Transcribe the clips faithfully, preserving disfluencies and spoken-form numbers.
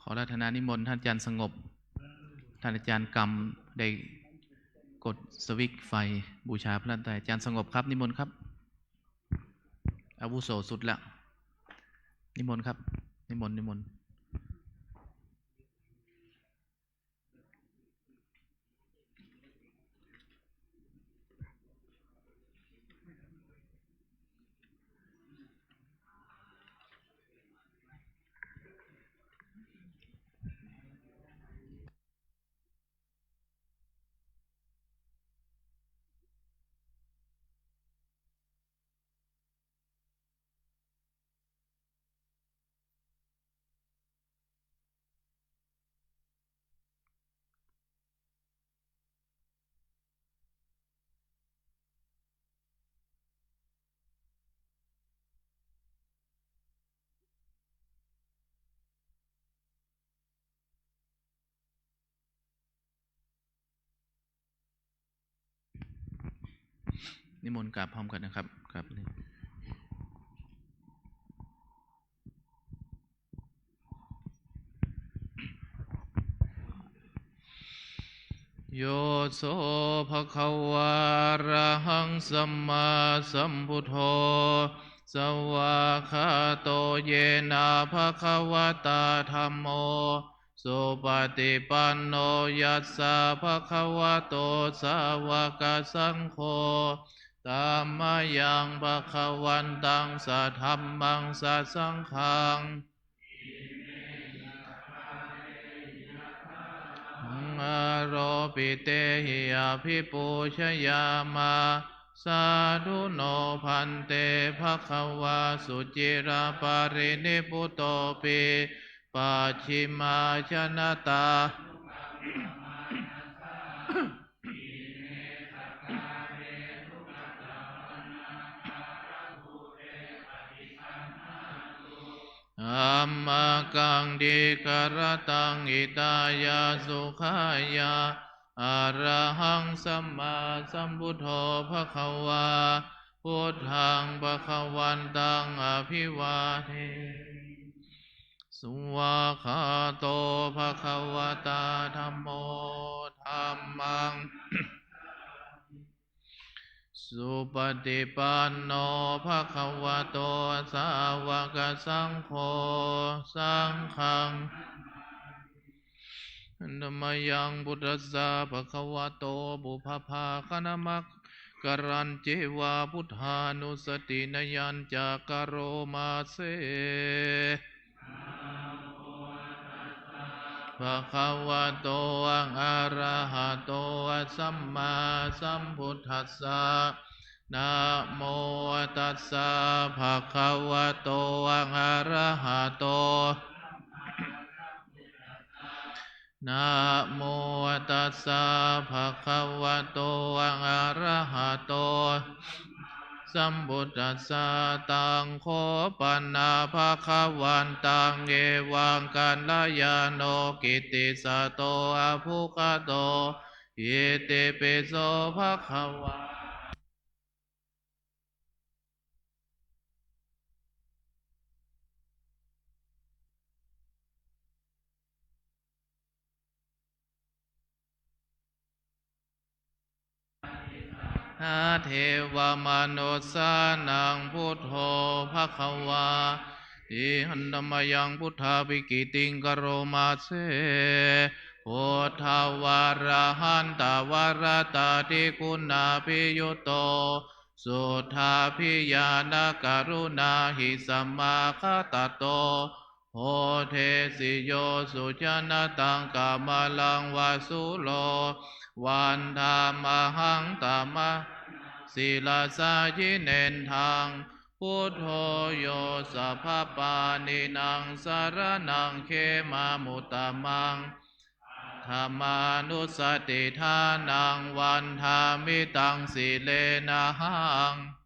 ขออาราธนานิมนต์ท่านอาจารย์สงบ ท่านอาจารย์กำได้กดสวิตช์ไฟบูชาพระรัตนตรัย อาจารย์สงบครับ นิมนต์ครับ อาวุโสสุดละ นิมนต์ครับ นิมนต์ นิมนต์ นิมนต์กราบพร้อมกันนะครับ ครับ Yo so bhagavā arahaṃ sammāsambuddho, svākkhāto yena bhagavatā dhammo, supaṭipanno yassa bhagavato sāvakasaṅgho, tammayaṃ bhagavantaṃ sadhammaṃ sasaṅghaṃ āropitehi abhipūjayāma. Sādhu no bhante bhagavā suciraparinibbutopi pacchimājanatānupagamma amhākaṃ dīgharattaṃ hitāya sukhāya. Arahaṃ sammāsambuddho bhagavā, buddhaṃ bhagavantaṃ abhivādemi. Svākkhāto bhagavatā dhammo, dhammaṃ supaṭipanno bhagavato sāvakasaṅgho, saṅghaṃ. Handa mayaṃ buddhassa bhagavato pubbabhāganamakārañceva buddhānussatinayañca karoma se. Bhagavato arahato sammāsambuddhassa. Namo tassa bhagavato arahato. Namo tassa bhagavato arahato sambuddhassa. Taṃ kho pana bhagavantaṃ evaṃ kalyāṇo kittisaddo abbhuggato. Itipi so bhagavā. Devamanussānaṃ buddho bhagavāti. Handa mayaṃ buddhābhigītiṃ karoma se. Buddhavārahantavaratādiguṇābhiyutto suddhābhiñāṇakaruṇāhi samāgatatto bodhesi yo sujanataṃ kamalaṃ va sūro. Vandāmahaṃ tamaramānā sirasā jinendaṃ. Buddho yo sabbapāṇīnaṃ saraṇaṃ khemamuttamaṃ. Dhammanussatiṭṭhānaṃ vandāmi taṃ sirenahaṃ.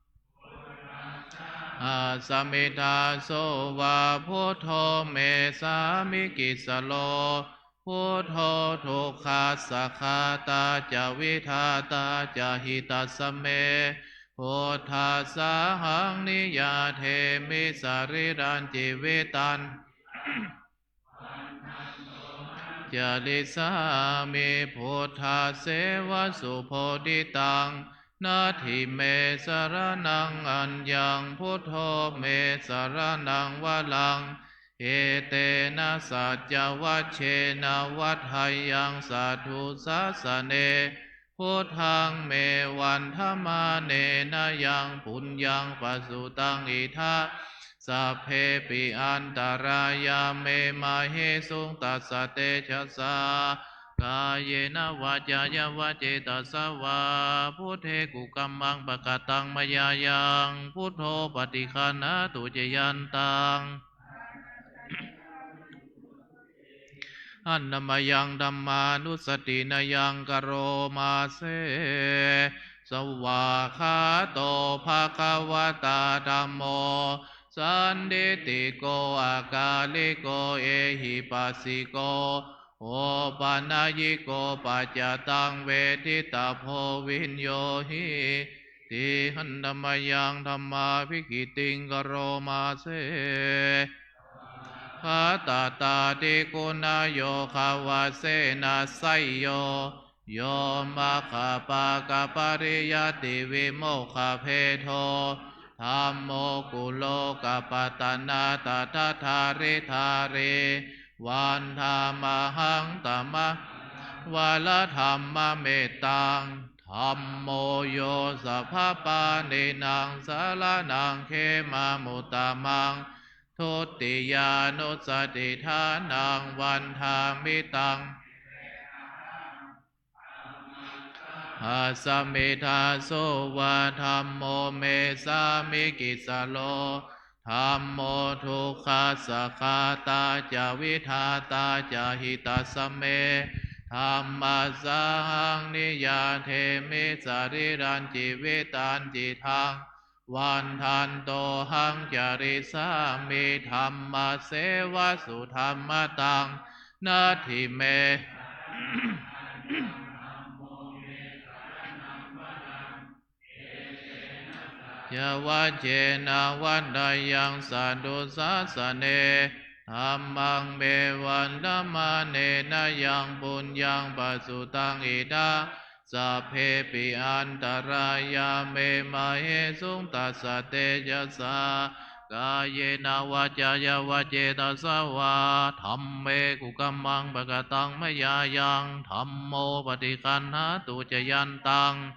Asmi dāso va buddho me sāmikissaro. Buddho dukkhassa ghātā ca vidhātā ca hitassa me. Buddhassahaṃ niyyādemi sarīrañjīvitañca. carissāmi buddhasseva subodhitaṃ. Natthi me saraṇaṃ aññaṃ, buddho me saraṇaṃ varaṃ. Etena saccavajjena vaḍḍheyyaṃ satthu sāsane. Buddhaṃ me vandamānena yaṃ puññaṃ pasutaṃ idha, sabbepi antarāyā me māhesuṃ tassa tejasā. Kāyena vācāya va cetasā vā, buddhe kukammaṃ pakataṃ mayā yaṃ, buddho paṭiggaṇhatu accayantaṃ. Handa mayaṃ dhammānussatinayaṃ karoma se. Svākkhāto bhagavatā dhammo, sandiṭṭhiko akāliko ehipassiko, opanayiko paccattaṃ veditabbo viññūhī ti. Handa mayaṃ dhammābhigītiṃ karoma se. Bhattatādiguṇayogavasena seyyo, yo maggapākapariyattivimokkhabhedo, dhammo kulokapatanā tadadhāridhārī. Vandāmahaṃ tamaṃ varadhammamettaṃ. Dhammo yo sabbapāṇīnaṃ saraṇaṃ khemamuttamaṃ. Dutiyānussatiṭṭhānaṃ vandāmi taṃ. Asmiṃ dāso va dhammo me sāmikissaro. Dhammo dukkhassa ghātā ca vidhātā ca hitassa me. Dhammassāhaṃ niyyādemi sarīrañjīvitañcidaṃ. Vandantohaṃ carissāmi dhammasseva sudhammataṃ. Natthi me saccavajjena vaḍḍheyyaṃ satthu sāsane. Dhammaṃ me vandamānena yaṃ puññaṃ pasutaṃ idha, sabbepi antarāyā me māhesuṃ tassa tejasā. Kāyena vācāya va cetasā vā, dhamme kukammaṃ pakataṃ mayā yaṃ, dhammo paṭiggaṇhatu accayantaṃ.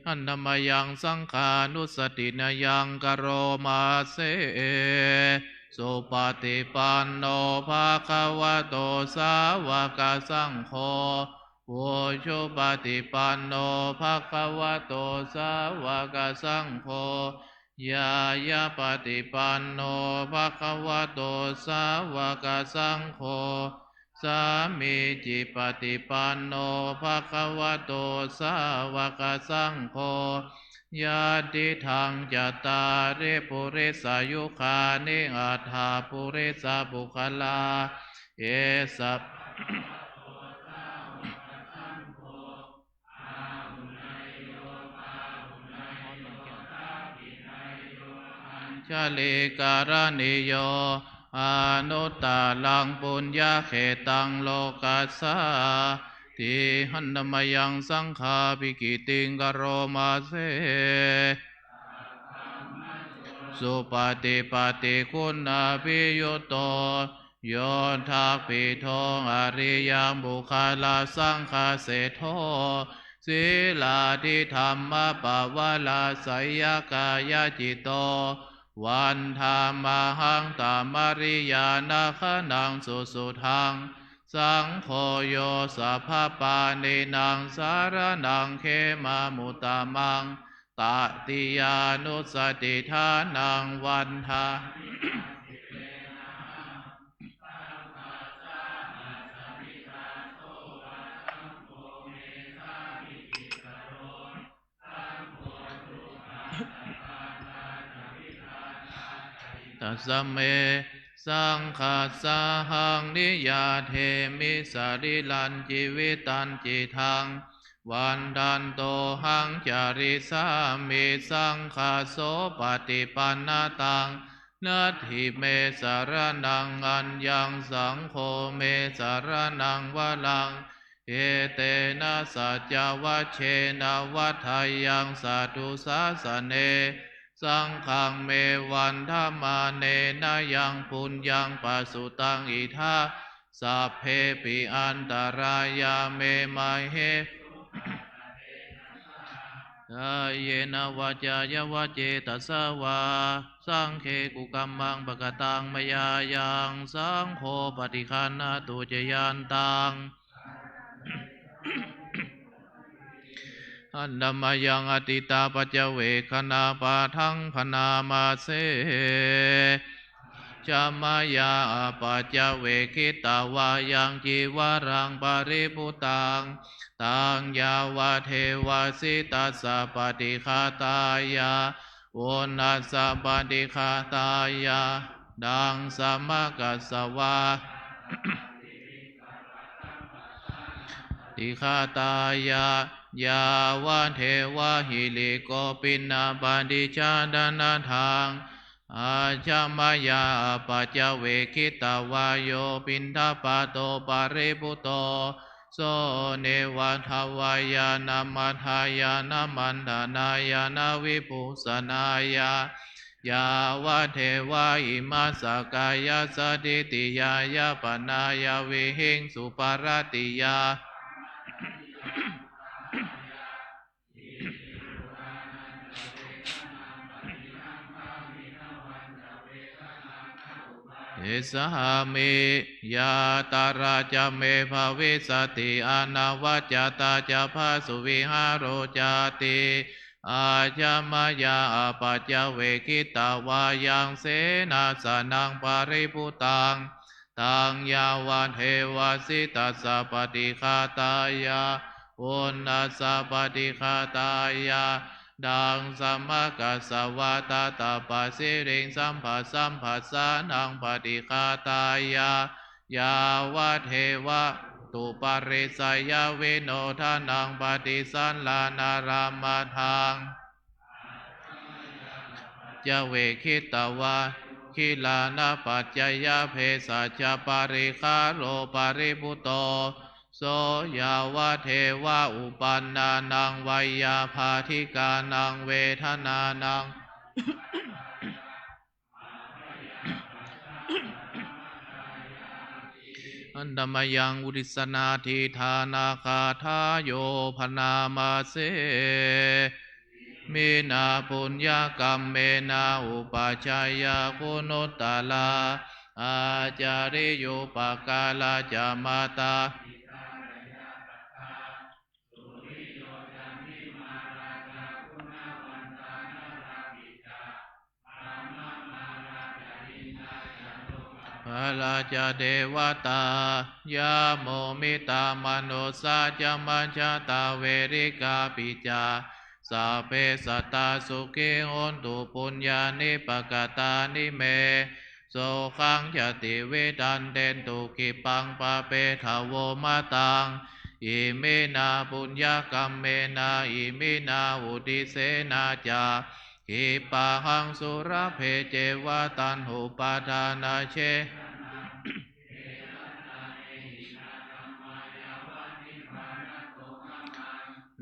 Handa mayaṃ saṅghānussatinayaṃ karoma se. Supaṭipanno bhagavato sāvakasaṅgho, ujupaṭipanno bhagavato sāvakasaṅgho, ñāyapaṭipanno bhagavato sāvakasaṅgho, sāmīcipaṭipanno bhagavato sāvakasaṅgho, yadidaṃ cattāri purisayugāni aṭṭha purisapuggalā, esa añjalikaraṇīyo anuttaraṃ puññakkhettaṃ lokassāti. Handa mayaṃ saṅghābhigītiṃ karoma se. Supaṭipattiguṇābhiyutto, yoṭṭhabbidho ariyapuggalasaṅghaseṭṭho, sīlādidhammapavalāsayakāyacitto, vandāmahaṃ tamariyāna gaṇaṃ susuddhaṃ. Saṅgho yo sabbapāṇīnaṃ saraṇaṃ khemamuttamaṃ, tatiyānussatiṭṭhānaṃ vandāmi tassa me. Saṅghassāhaṃ niyyādemi sarīrañjīvitañcidaṃ, vandantohaṃ carissāmi saṅghassopaṭipannataṃ. Natthi me saraṇaṃ aññaṃ, saṅgho me saraṇaṃ varaṃ. Etena saccavajjena vaḍḍheyyaṃ satthu sāsane. Saṅghaṃ me vandamānena yaṃ puññaṃ pasutaṃ idha, sabbepi antarāyā me māhesuṃ. Kāyena vācāya va cetasā vā, saṅghe kukammaṃ pakataṃ mayā yaṃ, saṅgho paṭiggaṇhatu accayantaṃ. Handa mayaṃ atītapaccavekkhaṇapāṭhaṃ bhaṇāma se. Ajja mayā apaccavekkhitvā yaṃ cīvaraṃ paribhuttaṃ, taṃ yāvadeva sītassa paṭighātāya, uṇhassa paṭighātāya, daṃsamakasavātāya, paṭighātāya, yāvadeva hirikopinapaṭicchādanatthaṃ. Ajja mayā apaccavekkhitvā yo piṇḍapāto paribhutto, so neva davāya na madāya na maṇḍanāya na vibhūsanāya, yāvadeva imassa kāyassa ṭhitiyā yāpanāya vihiṃsuparatiyā issāmi, yātrā ca me bhavissati anavajjatā ca phāsuvihāro cāti. Ajja mayā apaccavekkhitvā yaṃ senāsanaṃ paribhuttaṃ, taṃ yāvadeva sītassa paṭighātāya, uṇhassa paṭighātāya, daṃsamakasavātātapasiriṃsapasamphassānaṃ paṭighātāya, yāvadeva ṭhātu parissayavinodanaṃ paṭisallānārāmatthaṃ. Cāvekkhitvā gilānapaccayabhesajjaparikkhāro paribhutto, so yāvadeva uppannānaṃ veyyābādhikānaṃ vedanānaṃ. Handa mayaṃ uddissa nāṭhitthānagāthāyo bhaṇāma se. Iminā puññakammena upajjhāyā guṇuttarā, ācariyūpakārā ca mātā bārā ca devatā, yamo mittā manussā ca majjhattā verikāpi ca, sabbe sattā sukhī hontu puññāni pakatāni me, sukhañca tividhaṃ dentu khippaṃ pāpetha vo mataṃ. Iminā puññakammena iminā uddissena ca, khippāhaṃ sulabhe ceva taṇhupādānachedanaṃ.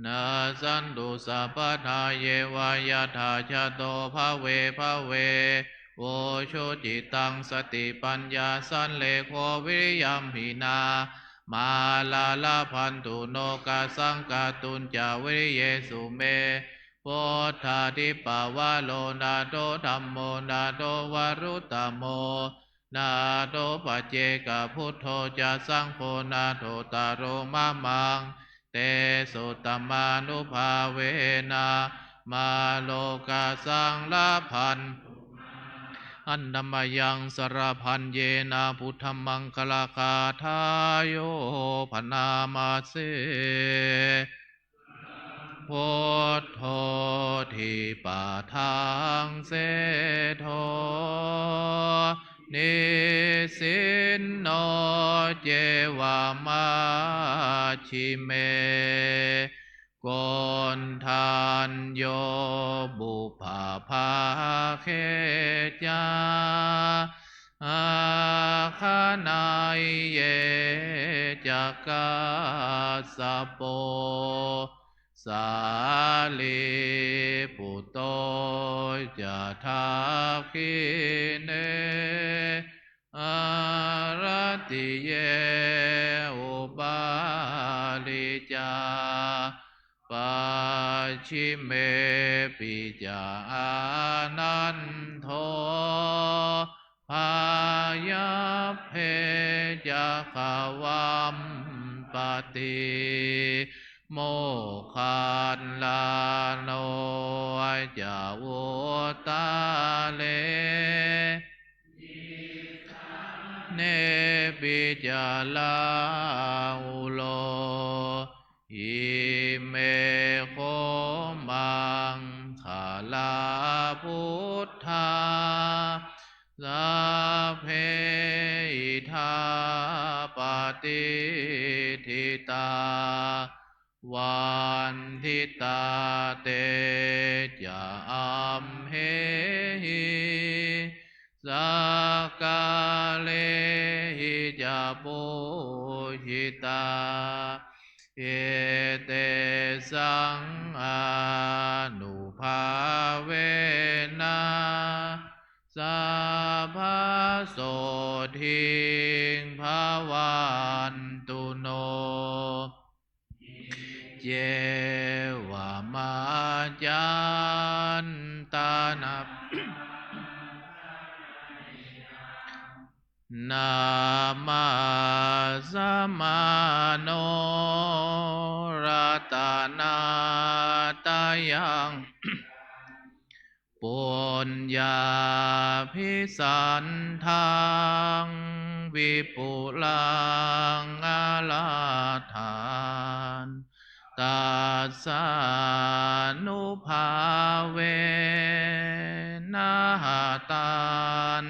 Nassantu sabbadā yeva yattha jāto bhave bhave, ujucittaṃ satipaññā sallekho viriyamhinā, mārā labhantu nokāsaṃ kātuñca viriyesu me. Buddhādhipavaro nātho dhammo nātho varuttamo, nātho paccekabuddho ca saṅgho nāthottaro mamaṃ, tesottamānubhāvena mārokāsaṃ labhantu. Handa mayaṃ sarabhaññena buddhamaṅgalagāthāyo bhaṇāma se. Buddho dhipadaṃ seṭṭho nisinno ceva majjhime, koṇḍañño buddhajātiyo buddhabhāge ca, āganeyyhi ca kassapo, sārīputto ca dakkhiṇe, haratiye upāli ca, pacchimepi ca ānando, byāppa ca gavampati, moggallāno ca uttare, nepi ca rāhulo. Ime kho maṅgalā buddhā, sabbe idha patiṭṭhitā, vanditā te ca amhehi, sakkārehi ca pūjitā, etesaṃ ānubhāvena, sabbasotthī bhavantu no. Icceva mātandana namassamāno ratanattayaṃ, puññābhisandaṃ vipulaṃ arahan, tassānubhāvena hatan.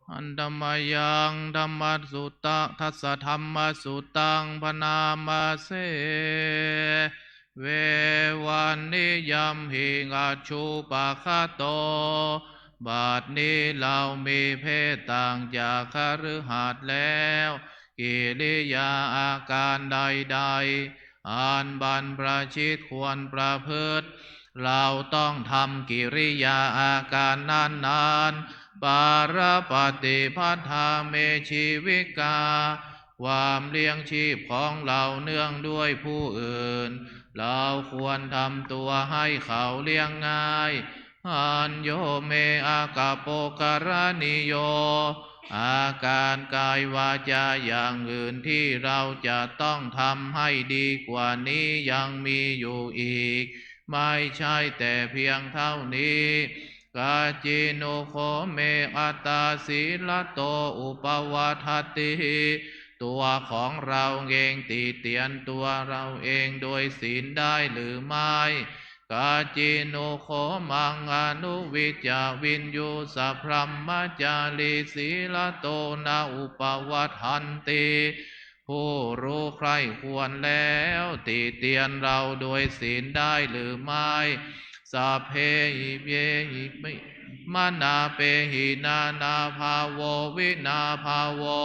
Handa mayaṃ dhammasutta, dassa dhammassuttaṃ bhaṇāma se. Vevaṇiyaṃ hi acchupakato, บัดนี้เรามีเพศต่างจากคฤหัสถ์แล้ว กิริยาอาการใดๆ อันบรรพชิตควรประพฤติ เราต้องทำกิริยาอาการนั้นๆ Pārapattipadā me jīvikā, ความเลี้ยงชีพของเราเนื่องด้วยผู้อื่น เราควรทำตัวให้เขาเลี้ยงง่าย Añño me akapokaraṇīyo, อาการกายวาจาอย่างอื่นที่เราจะต้องทำให้ดีกว่านี้ยังมีอยู่อีก ไม่ใช่แต่เพียงเท่านี้ Kacci no kho me attasīlato upavaḍḍhati, ตัวของเราเองติเตียนตัวเราเองโดยศีลได้หรือไม่ Kacci no kho maṃ anuvijja viññū sabrahmacārī sīlato na upavaḍḍhanti, ผู้รู้ใคร่ควรแล้วติเตียนเราโดยศีลได้หรือไม่ Sabbehi me manāpehi nānābhāvo vinābhāvo,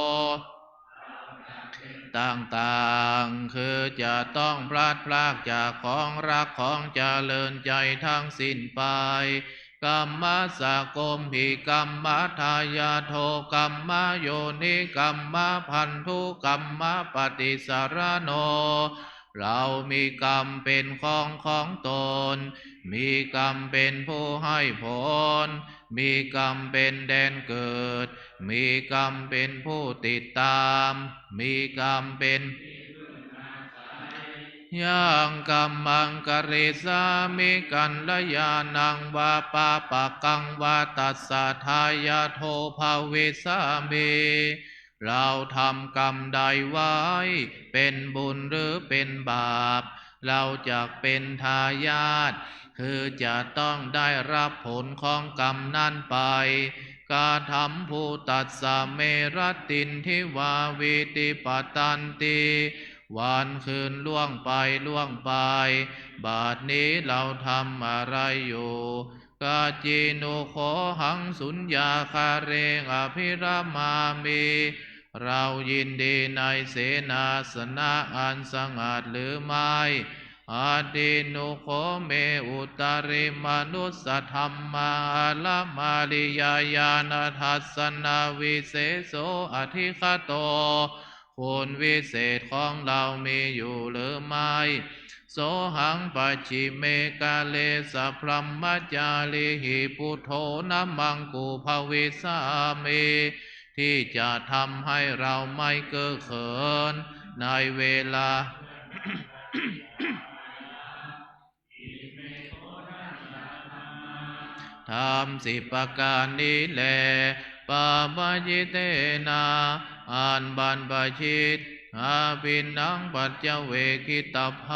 ต่างๆ คือจะต้องพลัดพรากจากของรักของเจริญใจทั้งสิ้นไป Kammassakomhi kammadāyādo kammayoni kammabandhu kammapaṭisaraṇo, เรามีกรรมเป็นของของตน มีกรรมเป็นผู้ให้ผล มีกรรมเป็นแดนเกิด มีกรรมเป็นผู้ติดตาม มีกรรมเป็น Yaṃ kammaṃ karissāmi kalyāṇaṃ vā pāpakaṃ vā tassa dāyādo bhavissāmi, เราทำกรรมใดไว้ เป็นบุญหรือเป็นบาป เราจักเป็นทายาท คือจะต้องได้รับผลของกรรมนั้นไป Katambhūtassa me rattindiva vītipattanti, วันคืนล่วงไปล่วงไป บัดนี้เราทำอะไรอยู่ Kaccinuggōhaṃ suññāgāre abhiramāmi. เรายินดีในเสนาสนะอันสงัดหรือไม่ Atthi nuggō me uttarimanussadhammaaraṃmariyañāṇadassanaviseso adhigato. คุณวิเศษของเรามีอยู่หรือไม่ Sohaṃ pacchime kāle sabrahmacārihi buddho namaṃ kubbhāvisāmi. ที่จะทำให้เราไม่เก้อเขินในเวลา ธรรมสิบประการนี้แล pabbajitena อันบรรพชิต abhinnaṃ paccavekkhitabbaṃ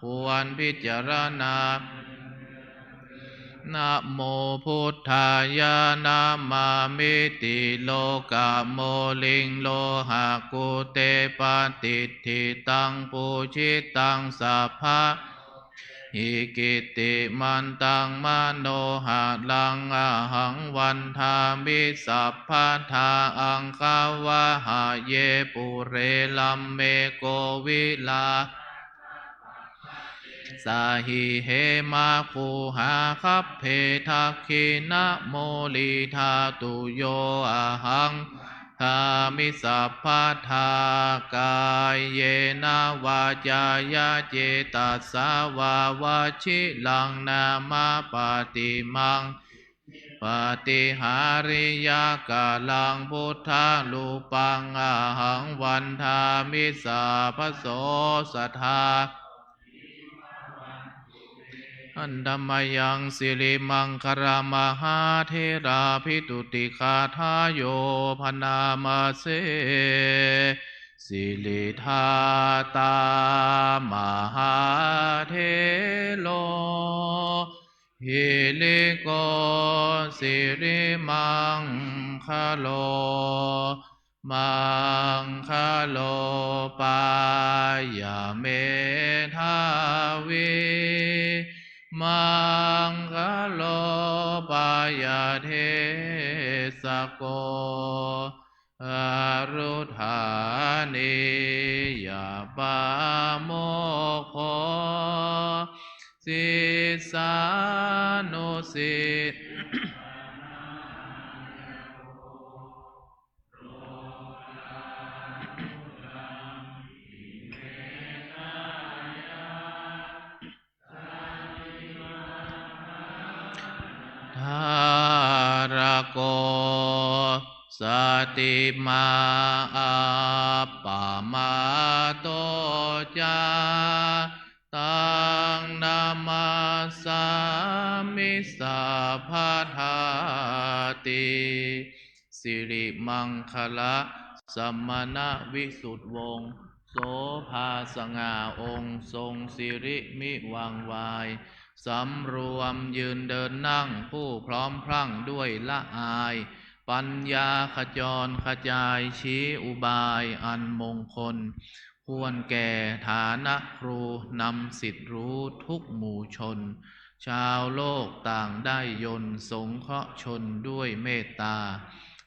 ควรพิจารณา Namo buddhāya namāmīti lokamūliṃ lohakute patiṭṭhitaṃ pūjitaṃ sabba hi kittimantaṃ manoharaṃ ahaṃ vandāmi sabbadā aṅgavahaye pure rāme kovilā sahi hemaguhā gabbhe dakkhiṇamūlīdhātuyo ahaṃ vandāmi sabbadā kāyena vācāya cetasā vā vaciraṃ nāma pati maṅ paṭiharyākaraṃ buddharūpaṃ ahaṃ vandāmi sabbaso sadā. Handa mayaṃ sirimaṅgalamahādherabhituṭṭhigathayo bhaṇāma se. Siridhātā mahāthero hiriko sirimaṅgalo, maṅgalo pāya medhāvī, maṅgalo pāya desako, varuṇhāni ya pāmokho, sissānu si dhārako, satiṃ appamādo ca, taṃ namassāmi sabbadā ti. สิริมังคละ สมณวิสุทธิวงศ์ โสภาสง่าองค์ ทรงสิริมิวังวาย สำรวมยืนเดินนั่ง ผู้พร้อมพรั่งด้วยละอาย ปัญญาขจรขจาย ชี้อุบายอันมงคล ควรแก่ฐานะครู นำสิทธิ์รู้ทุกหมู่ชน ชาวโลกต่างได้ยนต์ สงเคราะห์ชนด้วยเมตตา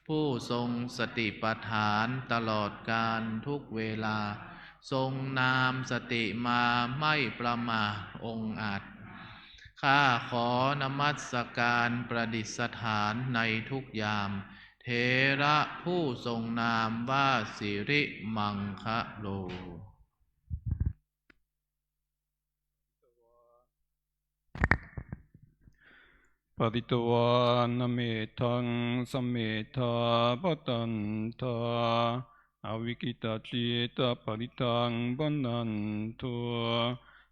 ผู้ทรงสติปัฏฐานตลอดกาลทุกเวลา ทรงนามสติมาไม่ประมาทองอาจ ข้าขอนมัสการประดิษฐานในทุกยาม เถระผู้ทรงนามว่าสิริมังคโล Pharitvāna metthaṃ samettā bhadantā, avikkhittacittā parittaṃ bhaṇantu.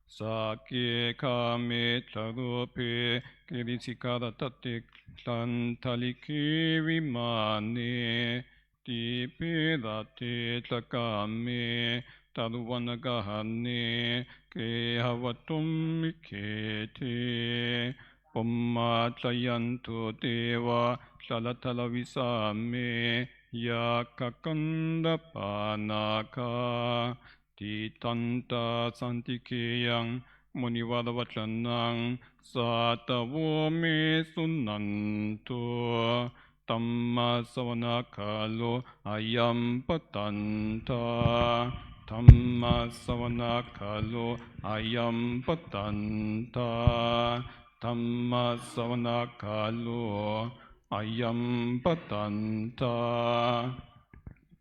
Sagge kāme ca rūpe girisikharataṭe cantalikkhe vimāne, dīpe raṭṭhe ca gāme taruvanagahane gehavatthumhi khette, bhummā cāyantu devā jalathalavisame yakkhagandhabbanāgā, Tiṭṭhantā santike yaṃ munivaravacanaṃ sādhavo me suṇantu. Dhammassavanakālo ayambhadantā. Dhammassavanakālo ayambhadantā. Dhammassavanakālo ayambhadantā.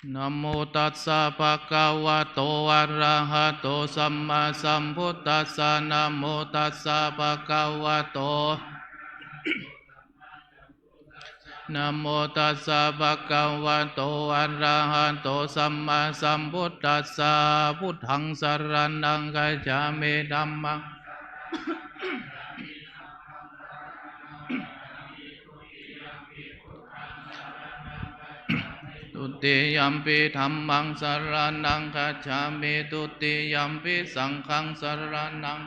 Namo tassa bhagavato arahato sammāsambuddhassa. Namo tassa bhagavato Namo tassa bhagavato arahato sammāsambuddhassa. Buddhaṃ saraṇaṃ gacchāmi. Dhammaṃ Dutiyampi dhammaṃ saraṇaṃ gacchāmi. Dutiyampi saṅghaṃ saraṇaṃ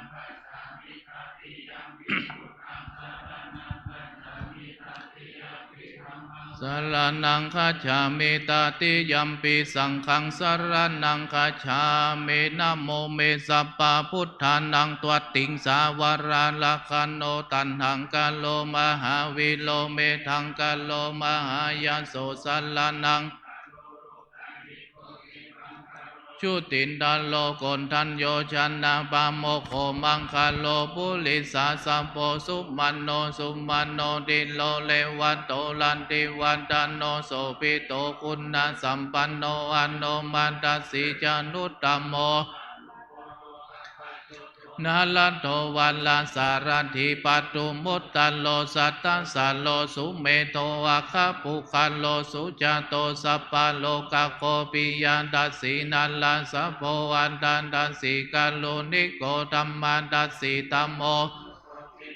saraṇaṃ gacchāmi. Tatiyampi saṅghaṃ saraṇaṃ gacchāmi. Namo me sabbabuddhānaṃ dvattiṃsavaraṃlakkhaṇo taṇhaṅkaro mahāvīro medhaṅkaro mahāyaso saraṇaṃ jutiṇḍaro koṇḍañño janapāmokkho maṅgalo purisāsabho sumano sumano dhīro revato rativaḍḍhano sobhito guṇasampanno anomadassī januttamo nārado varasārathī padumuttaro sattasāro sumedho aggapuggalō sujāto sabbalokaggo piyadassī narāsabho atthadassī kāruṇiko dhammadassi dhammo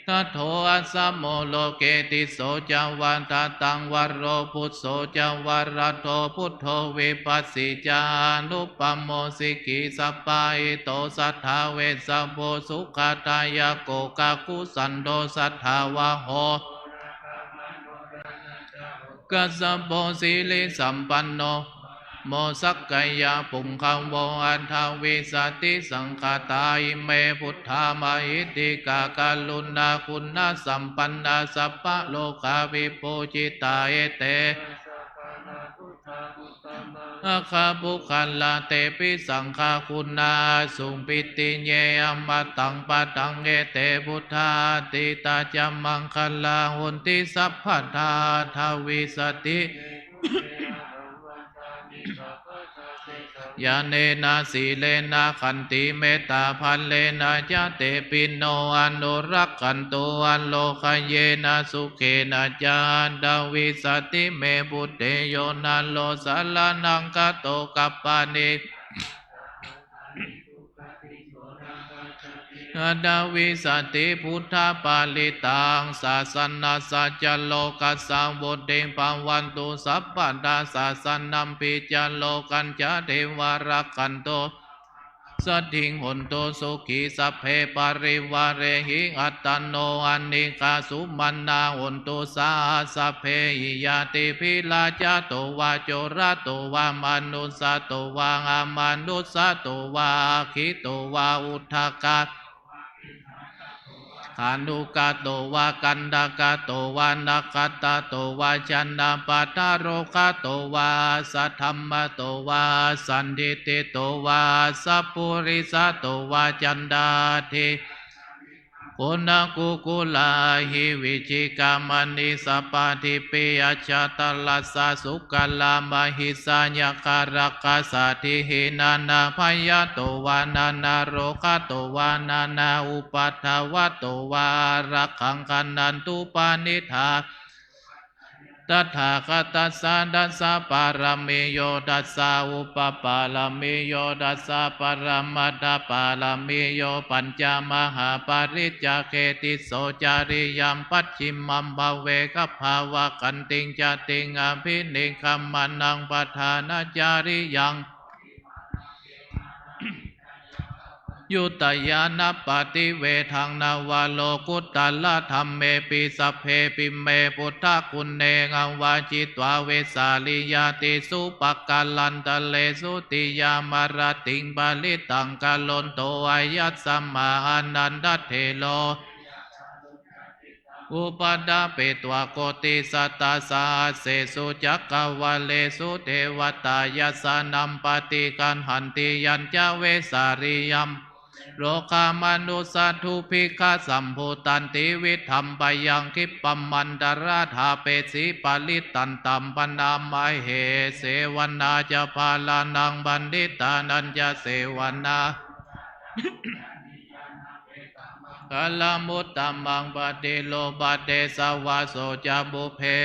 dato asamo loke tisso ca vattataṃ varo phusso ca varado buddho vipassī ca anuppamo sikhī sabbahito satthā vessabho sukhadāyako kakusandho satthāvaho kassapo sirisampanno mo sakyā puṅgavo aṭṭhavīsati saṅkhātā ime buddhā mahiddhikā karuṇāguṇasampannā sabbalokavibhūjitā ete aggapuggalā tepi saṅghaguṇā asuṃ pittiye amataṃ padaṃ ete buddhā atītā ca maṅgalā honti sabbadā aṭṭhavīsati ñāṇena sīlena khantimettābalena ca tepi no anurakkhantu arogāyena sukhena ca aṭṭhavīsati me buddhe yo naro saraṇaṃ gato kappāni aṭṭhavīsati buddhaparittaṃ sāsanassa ca lokassa vuḍḍhī bhavantu sabbadā sāsanampi ca lokañca devā rakkhantu saddhiṃ hontu sukhī sabbe parivārehi attano anīghā sumanā hontu saha sabbehi ñātibhi rājato vā corato vā manussato vā amanussato vā aggito vā udakato khāṇukato vā kaṇṭakato vā nakkhattato vā janapadarogato vā asaddhammato vā asandiṭṭhito vā asappurisato vā caṇḍahatthi goṇakukkurahi vicchikamaṇisappadīpiacchataracchasūkaramahisayakkharakkhasādīhi nānābhayato vā nānārogato vā nānāupaddavato vā ārakkhaṃ gaṇhantu paṇḍitā tathāgatassa dasa pāramiyo dasa upapāramiyo dasa paramatthapāramiyo pañca mahāpariccāge tisso cariyaṃ pacchimaṃ pave gabbhāvakkantiṃ jātiṃ abhinikkhamanaṃ padhānacariyaṃ Yuttāya na paṭivedhaṃ navalokuttaradhammepi sabbepime buddhaguṇe āvajjitvā vesāliyātisu pākārantaresu tiyāmarattiṃ parittaṃ karonto āyasmā ānandatthero upaṭṭhapetvā koṭisatasahassesu cakkavāḷesu devatā yassāṇaṃ paṭiggaṇhanti yañca vesāliyaṃ rogāmanussadubbhikkhasambhūtaṃ tividhaṃ bhayaṃ khippamantaradhāpesi parittantaṃ bhaṇāmahe. Sevanā ca bālānaṃ paṇḍitānañca sevanā galam uttamaṃ paṭirūpadesavāso ca pubbe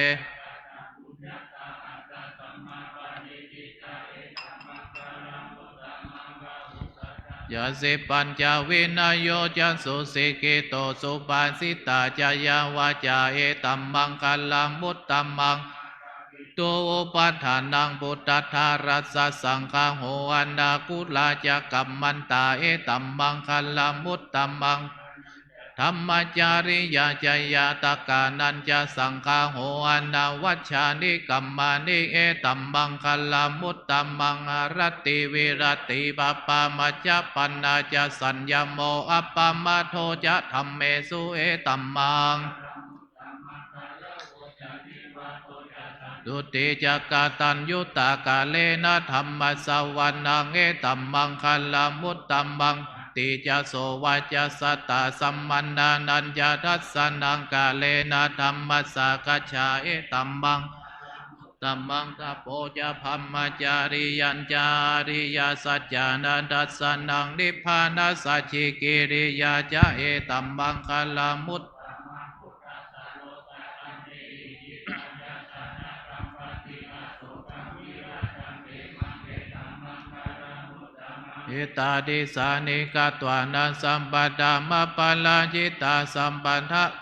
ca sippañca vinayo ca susikkhito subhāsitā ca yā vācā etam maṅgalam uttamaṃ. Tu upaṭṭhānaṃ puttadārassa saṅgaho anākulā ca kammantā etam maṅgalam uttamaṃ. Dhammacariyā ca ñātakānañca saṅgaho anavajjāni kammāni etam maṅgalam uttamaṃ. Āratī viratī pāpā majjapānā ca saññamo appamādo ca dhammesu etam maṅ tuti ca kataññutā kālena dhammassavanaṃ etam maṅgalam uttamaṃ. Khantī ca sovacassatā samaṇānañca dassanaṃ kālena dhammasākacchā etam maṅgalam uttamaṃ. Tapo ca brahmacariyañca ariyasaccāna dassanaṃ nibbānasacchikiriyā ca etam maṅgalam uttamaṃ. Etādisāni katvāna sabbatthamaparājitā sabbattha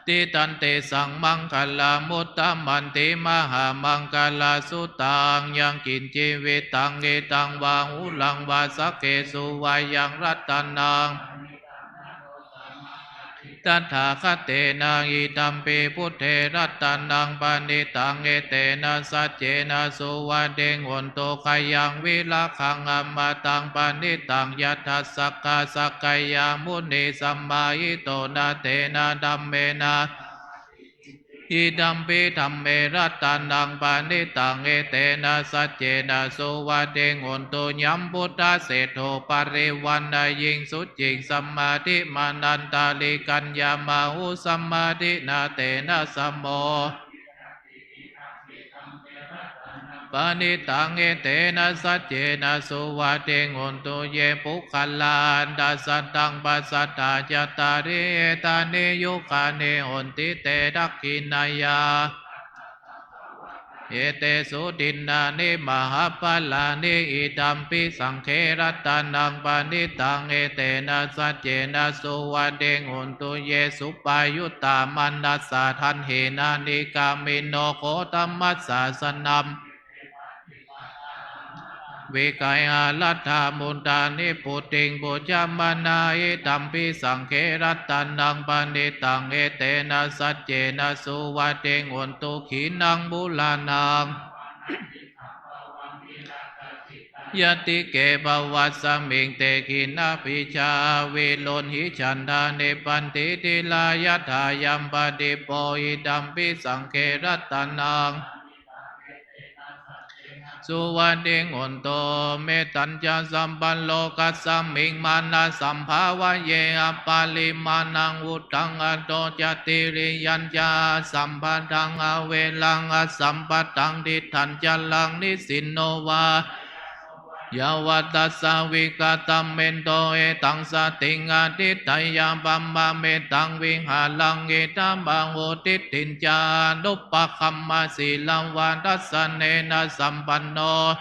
tidaṃ tesaṃ maṅgalam uttamanti. Mahāmaṅgalasuttaṃ. Yaṅkiñci vittaṃ idha vā huraṃ vā saggesu vā yaṃ ratanaṃ tathāgatena idampi buddhe ratanaṃ paṇītaṃ etena saccena suvatthi hotu. Khayaṃ virāgaṃ amataṃ paṇītaṃ yadajjhagā sakyamunī samāhito na tena dhammena idampi dhamme ratanaṃ paṇītaṃ etena saccena suvatthi hotu. Yambuddhaseṭṭho parivaṇṇayī suciṃ samādhimānantarikaññamāhu samādhinā tena samo paṇītaṃ etena saccena suvatthi hotu. Ye puggalā aṭṭha sataṃ pasatthā cattāri etāni yugāni honti te dakkhiṇeyyā etaṃ bhavāni etesu dinnāni mahapphalāni idampi saṅghe ratanaṃ paṇītaṃ etena saccena suvatthi hotu. Ye suppayuttā manasā daḷhena nikkāmino gotamasāsanamhi vigayha laddhā mudhā nibbutiṃ bhuñjamānā idampi saṅghe ratanaṃ paṇītaṃ etena saccena suvatthi hotu. Khīṇaṃ purāṇaṃ navā nātīv yatike bhavasmiṃ te khīṇabījā aviruḷhichandā nibbanti dhīrā yathāyampadīpo idampi saṅghe ratanaṃ suvatthi hotu. Mettañca sabbalokasmiṃ mānasambhāvaye aparimāṇaṃ uddhaṃ adho ca tiriyañca asambādhaṃ averaṃ asapattaṃ. Tiṭṭhañcaraṃ nisinno vā yāvatassa vigatamiddho etaṃ satiṃ adhiṭṭheyya brahmametaṃ vihāraṃ idhamāhu. Diṭṭhiñca anupagamma sīlavā dassanena sampanno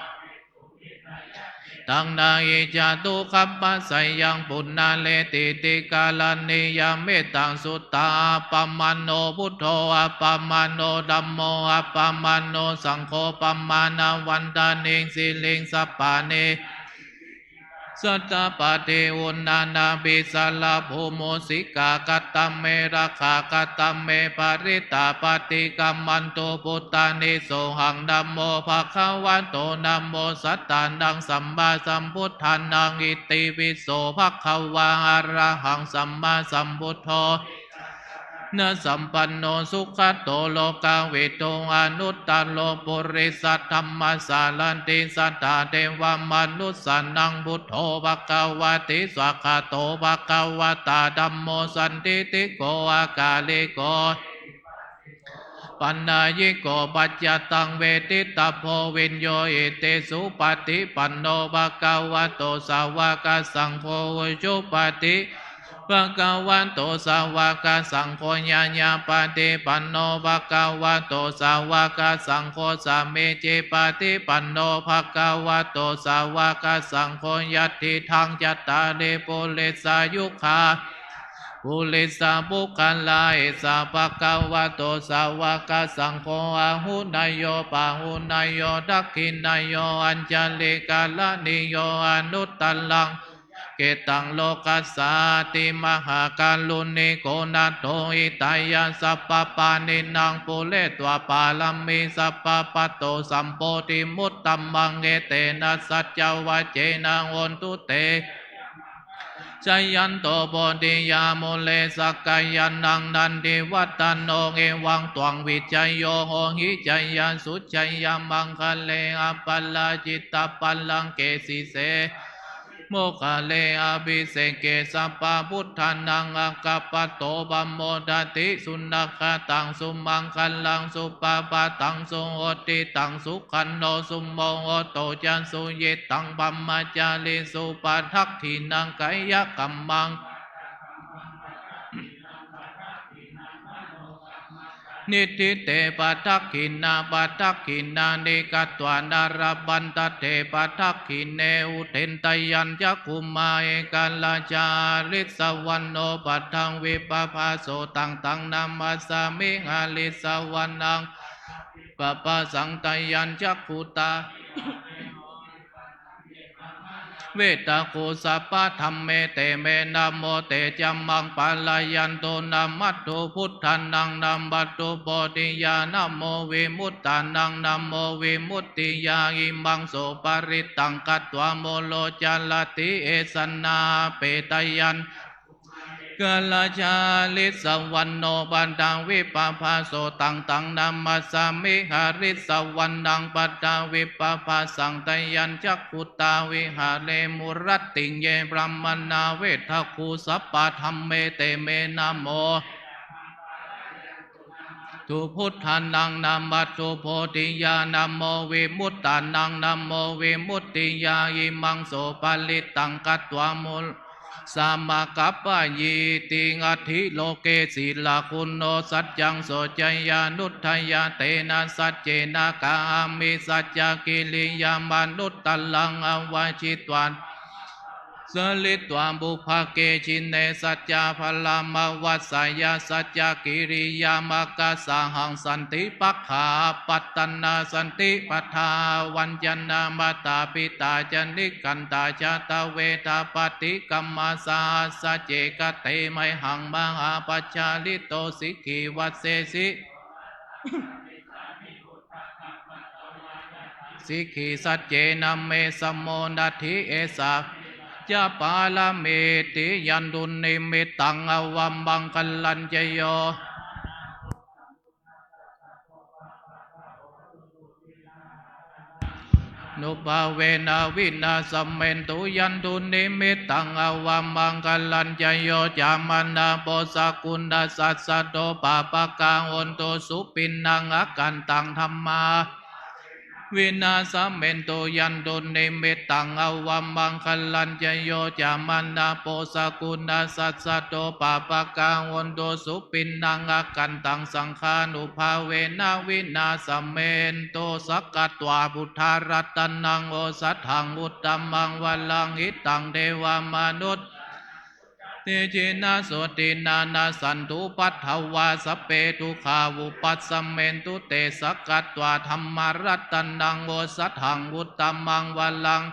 taṃ na hi jātu gabbhaseyyaṃ punaretīti. Karaṇīyam mettaṃ suttā appamāṇo buddho appamāṇo dhammo appamāṇo saṅgho pamāṇavantāni siriṃsapāni Sattapadī uṇṇānābhī sarabū mūsikā, katā me rakkhā katā me parittā, paṭikkamantu bhūtāni sohaṃ. Namo bhagavato, namo sattannaṃ sammāsambuddhānaṃ. Itipi so bhagavā arahaṃ sammāsambuddho na sampanno sugato lokavidū anuttaro purisadammasārathi satthā devamanussānaṃ buddho bhagavāti. Svākkhāto bhagavatā dhammo sandiṭṭhiko akāliko pannayiko paccattaṃ veditabbo viññūhīti. Supaṭipanno bhagavato sāvakasaṅgho, ujupaṭi bhagavato sāvakasaṅgho, ñāyapaṭipanno bhagavato sāvakasaṅgho, sāmīcipaṭipanno bhagavato sāvakasaṅgho, yadidaṃ cattāri purisayugāni aṭṭha purisapuggalā, esa bhagavato sāvakasaṅgho, āhuneyyo pāhuneyyo dakkhiṇeyyo añjalikaraṇīyo anuttaraṃ puññakkhettaṃ lokassāti. Mahākāruṇiko nātho hitāya sabbapāṇinaṃ pūretvā pāramī sabbā patto sambodhimuttamaṃ, etena saccavajjena hotu te jayanto bodhiyā mūle sakyānaṃ nandivaḍḍhano, evaṃ tvaṃ vijayo hohi jayassu jayamaṅgale, aparājitapallaṅke sīse moggale abhiseke sabbabuddhānaṃ aggappatto pamodati. Sunakkhattaṃ sumaṅgalaṃ supabhātaṃ suhuṭṭhitaṃ sukhaṇo sumuhutto ca suyiṭṭhaṃ brahmacārisu padakkhiṇaṃ kāyakammaṃ niṭṭhite padakkhiṇā padakkhiṇāni katvāna labhantatthe padakkhiṇe. Udindayañcakkhumā ekarājā harissavaṇṇo paṭhavippabhāso taṃ taṃ namassāmi harissavaṇṇaṃ paṭhavippabhāsaṃ. Tayañcakkhutā vedagu sabbadhamme te me namo te ca maṃ pālayantu. Namatthu buddhānaṃ namatthu bodhiyā namo vimuttānaṃ namo vimuttiyā. Imaṃ so parittaṃ katvā moro carati esanā. Apetayañca ekarājā harissavaṇṇo paṭhavippabhāso taṃ taṃ namassāmi harissavaṇṇaṃ paṭhavippabhāsaṃ. Tayañcakkhutā viharemu rattiṃ ye brāhmaṇā vedagu sabbadhamme te me namo tu buddhānaṃ namatthu bodhiyā namo vimuttānaṃ namo vimuttiyā. Imaṃ so parittaṃ katvā moro samakapayīti. Atthi loke sīlaguṇo saccaṃ soceyyanuddayā tena saccena kāhāmi saccakiriyamanuttaraṃ. Avajjitvā saritvā pubbe jine saccakālamavassāya saccakiriyamakāsahaṃ. Santi pakkhā apattanā santi padā avañcanā mātā pitā ca nikkhantā jātaveda paṭikkama. Saha sacce kate mayhaṃ mahāpajjalito sikhī vajjesi sikhī saccena me samo natthi esā ca pāramīti. Yandunnimittaṃ avamaṅgalañca yo nubhāvena vināsamentu. Yandunnimittaṃ avamaṅgalañca yo cāmanāpo sakuṇassa saddo pāpaggaho dussupinaṃ akantaṃ dhammā vināsamentu. Yandunnimittaṃ avamaṅgalañca yo cāmanāpo sakuṇassa saddo pāpaggaho dussupinaṃ akantaṃ saṅghānubhāvena vināsamentu. Sakkatvā buddharatanaṃ osathaṃ uttamaṃ varaṃ hitaṃ devamanussānaṃ tejena sotthinā nassantupaddavā sabbe dukkhā vūpasamentu te. Sakkatvā dhammaratanaṃ osathaṃ uttamaṃ varaṃ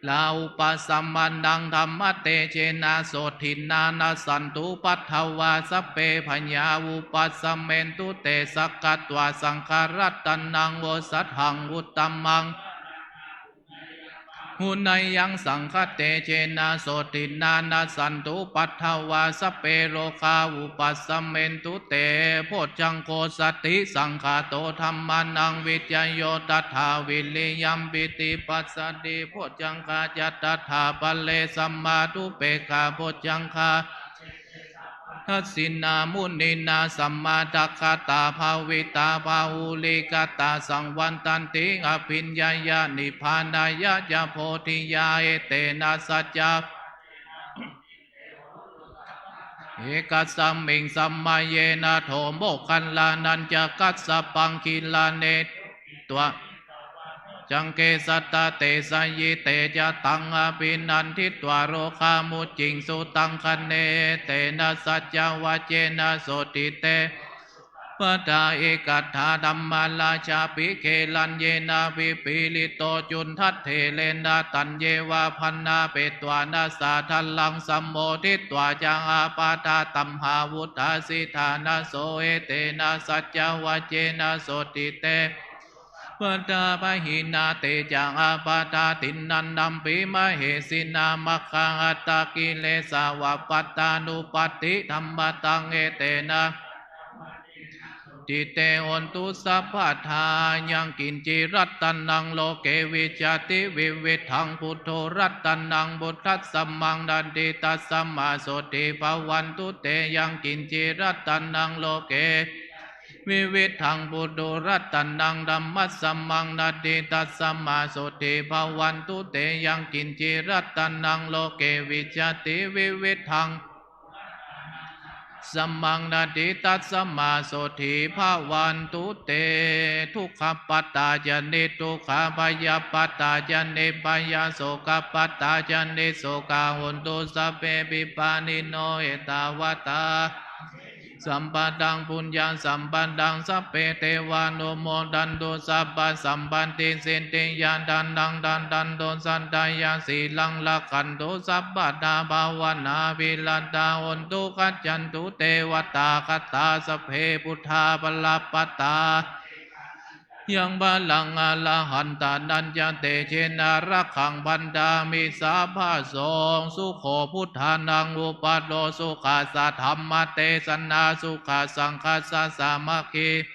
Upasamanaṃ dhammatejena sotthinā nassantupaddavā sabbe bhayā vūpasamentu te. Sakkatvā saṅgharatanaṃ osathaṃ uttamaṃ huneyyaṃ saṅghatejena sotthinā nassantupaddavā sabbe rogā vūpasamentu te. Bojjhaṅgo satisaṅkhāto dhammānaṃ vicayo tathā viriyampīti passaddhi bojjhaṅgā ca tathāpare sammādupekkhā bojjhaṅgā dasinā muninā sammadakkhātā bhāvitā bahulīkatā saṃvattanti abhiññāya nibbānāya ca bodhiyā. Etena saccavajjena ekasmiṃ samaye nātho moggallānañca kassapaṃ gilāne dukkhitā pañcaññe satta desayi. Te ca taṃ abhinanditvā rogā mucciṃsu taṅkhaṇe. Etena saccavajjena sotthi te hotu sabbadā. Ekadā dhammarājāpi gelaññenābhipīḷito cundattherena taññeva bhaṇāpetvāna sādaraṃ sammoditvā ca ābādhā tamhā vuṭṭhāsi ṭhānaso. Etena saccavajjena sotthi te hotu sabbadā. Pahīnā te ca ābādhā tiṇṇannampi mahesinaṃ maggāhatakilesāva pattānuppattidhammataṃ. Etena saccavajjena sotthi te hotu sabbadā. Yaṅkiñci ratanaṃ loke vijjati vividhaṃ puthu ratanaṃ buddhasamaṃ natthi tasmā sotthī bhavantu te. Yaṅkiñci ratanaṃ loke vividhaṃ puthu ratanaṃ dhammasamaṃ natthi tasmā sotthī bhavantu te. Yaṅkiñci ratanaṃ loke vijjati vividhaṃ samaṃ natthi tasmā sotthī bhavantu te. Dukkhappattā ca niddukkhā bhayappattā ca nibbhayā sokappattā ca nissokā hontu sabbepi pāṇino. Ettāvatā sambhataṃ puññasampadaṃ sabbe devānumodantu sabbasampattisiddhiyā. Dānaṃ dadantu saddhāya sīlaṃ rakkhantu sabbadā bhāvanābhiratā hontu gacchantu devatāgatā. Sabbe buddhā balappattā yaṃ balaṃ arahantānañca tejena rakkhaṃ bandhāmi sabbaso. Sukho buddhānaṃ uppado sukhā saddhammadesanā sukhā saṅghassa sāmaggī.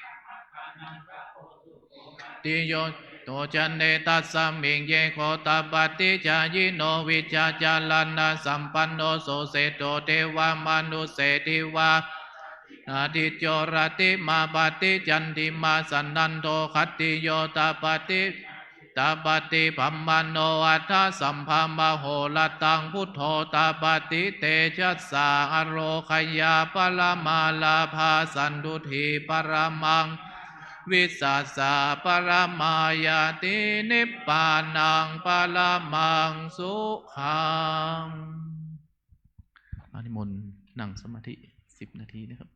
Tiyo to jane tasmiṃ ye gotapati jayino vijjācaraṇasampanno suseṭṭho devamanusse divā Ādicco rattimābhāti candimā sannaddho khattiyo tapati tapati brāhmaṇo atha sabbamahorattaṃ buddho tapati tejasā. Ārogyaṃ paramā lābhā santuṭṭhiṃ paramaṃ vissāsaṃ paramā ñātiṃ nibbānaṃ paramaṃ sukhaṃ. อานิมนต์นั่งสมาธิสิบนาทีนะครับ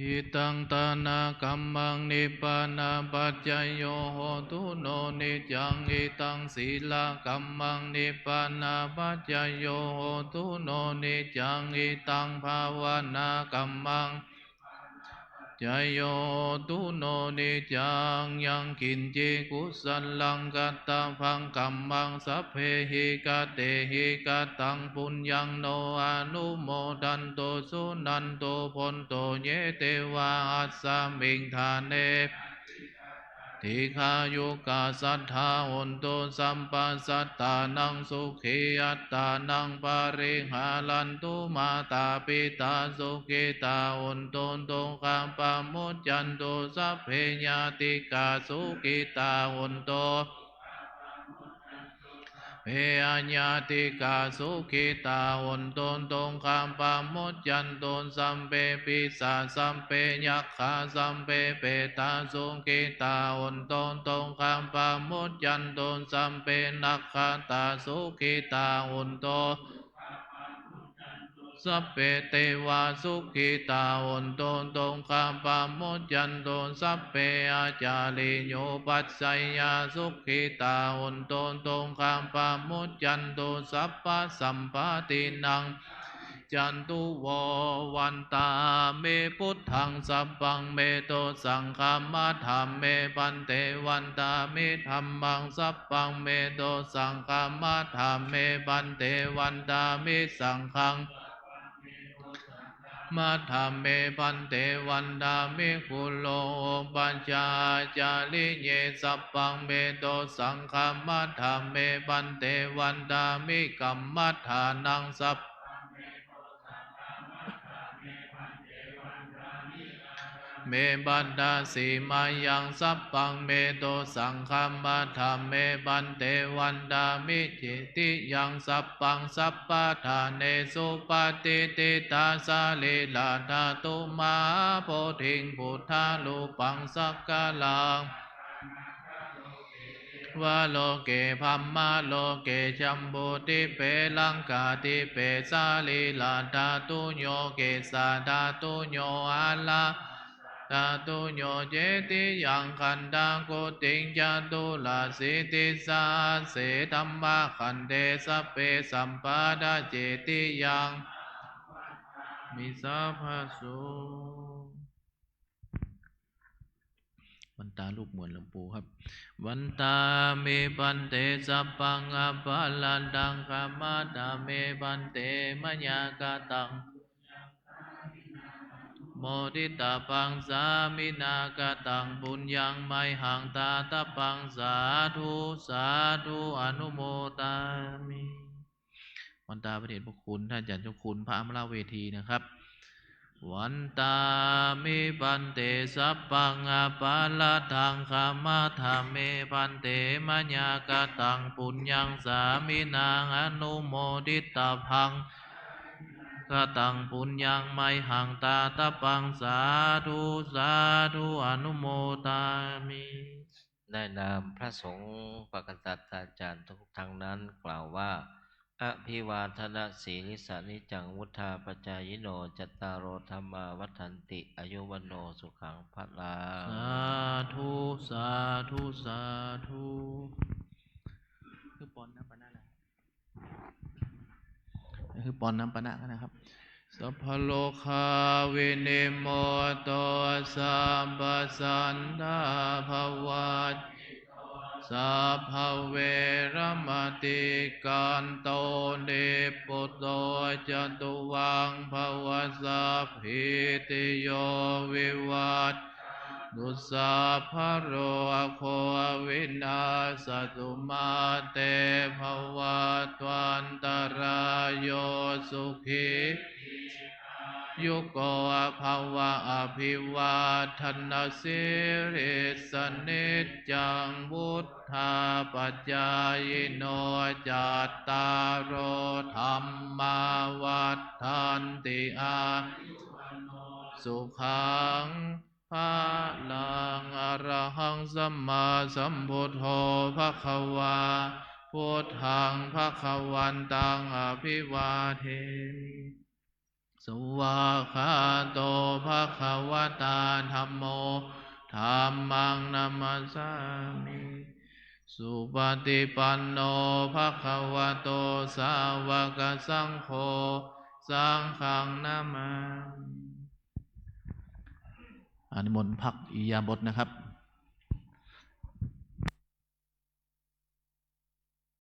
Idaṃ dānakammaṃ nibbānapaccayo hotu no niccaṃ. Idaṃ sīlakammaṃ nibbānapaccayo hotu no niccaṃ. Idaṃ bhāvanākammaṃ paccayo hotu no niccaṃ. Yaṃ kiñci kusalaṃ kattabbaṃ kammaṃ sabbehi katehi kataṃ puññaṃ no anumodantu suṇantu bhonto ye devā asmiṃ ṭhāne dīghāyukā sadā hontu. Sabbasattānaṃ sukhī attānaṃ pariharantu. Mātā pitā sukhitā hontu dukkhā pamuccantu. Sabbe ñātikā sukhitā hontu. Sabbe aññātikā sukhitā hontu dukkhā pamuccantu. Sabbe pissa sabbe yakkhā sabbe petā sukhitā hontu dukkhā pamuccantu. Sabbe nakkhattā sukhitā hontu. Sabbe devā sukhitā hontu dukkhā pamuccantu. Sabbe ācariyupajjhāyā sukhitā hontu dukkhā pamuccantu. Sabbasampattīnaṃ paccantu vo. Vandāmi buddhaṃ sabbaṃ me dosaṃ khamatha me bhante. Vandāmi dhammaṃ sabbaṃ me dosaṃ khamatha me bhante. Vandāmi saṅghaṃ khamatha me bhante. Vandāmi guru upajjhāyācariye sabbaṃ me dosaṃ khamatha me bhante. Vandāmi kammaṭṭhānaṃ sabbaṃ me bhante. Sīmayaṃ sabbaṃ me dosaṃ khamatha me bhante. Vandāmi cetiyaṃ sabbaṃ sabbaṭṭhānesu patiṭṭhitā sarīradhātu mahābodhiṃ buddharūpaṃ sakalaṃ devaloke brahmaloke jambudīpe laṅkādīpe sarīradhātuyo kesadhātuyo āra dhātuyo cetiyaṃ gandhakuṭiṃ caturāsītisahassi dhammakkhandhe sabbe sabbadacetiyaṃ mi sabbaso. วันตารูปเหมือนหลวงปู่ครับ Vandāmi bhante sabbaṃ aparādhaṃ khamatha me bhante mayā kataṃ moditabbaṃ sāminā kataṃ puññaṃ mayhaṃ dātabbaṃ sādhu sādhu anumodāmi. วันตาพระเดชพระคุณท่านอาจารย์เจ้าคุณพระอมรเวทีนะครับ Vandāmi bhante sabbaṃ aparādhaṃ khamatha me bhante mayā kataṃ puññaṃ sāminā anumoditabbaṃ kataṃ puññaṃ mayhaṃ dātabbaṃ sādhu sādhu anumodāmi. ได้นามพระสงฆ์ปกษัตริย์อาจารย์ทุกท่านนั้นกล่าวว่า Abhivādanasīlissa niccaṃ vuḍḍhāpacāyino cattāro dhammā vaḍḍhanti āyu vaṇṇo sukhaṃ balaṃ. Sādhu sādhu sādhu. คือปอนน้ำปานะนะครับ คือปอนน้ำปานะนะครับ Sabbarogā vinimutto sabbasantāpavajjito sabbaveramatikkanto nibbuto ca tuvaṃ bhava. Sabbītiyo vivajjantu sabbarogo vinassatu mā te bhavatvantarāyo sukhī dīghāyuko bhava. Abhivādanasīlissa niccaṃ vuḍḍhāpacāyino cattāro dhammā vaḍḍhanti āyu vaṇṇo sukhaṃ balaṃ. Arahaṃ sammāsambuddho bhagavā, buddhaṃ bhagavantaṃ abhivādemi. Svākkhāto bhagavatā dhammo, dhammaṃ namassāmi. Supaṭipanno bhagavato sāvakasaṅgho, saṅghaṃ namāmi. อ่า นิมนต์พักอิริยาบถนะครับ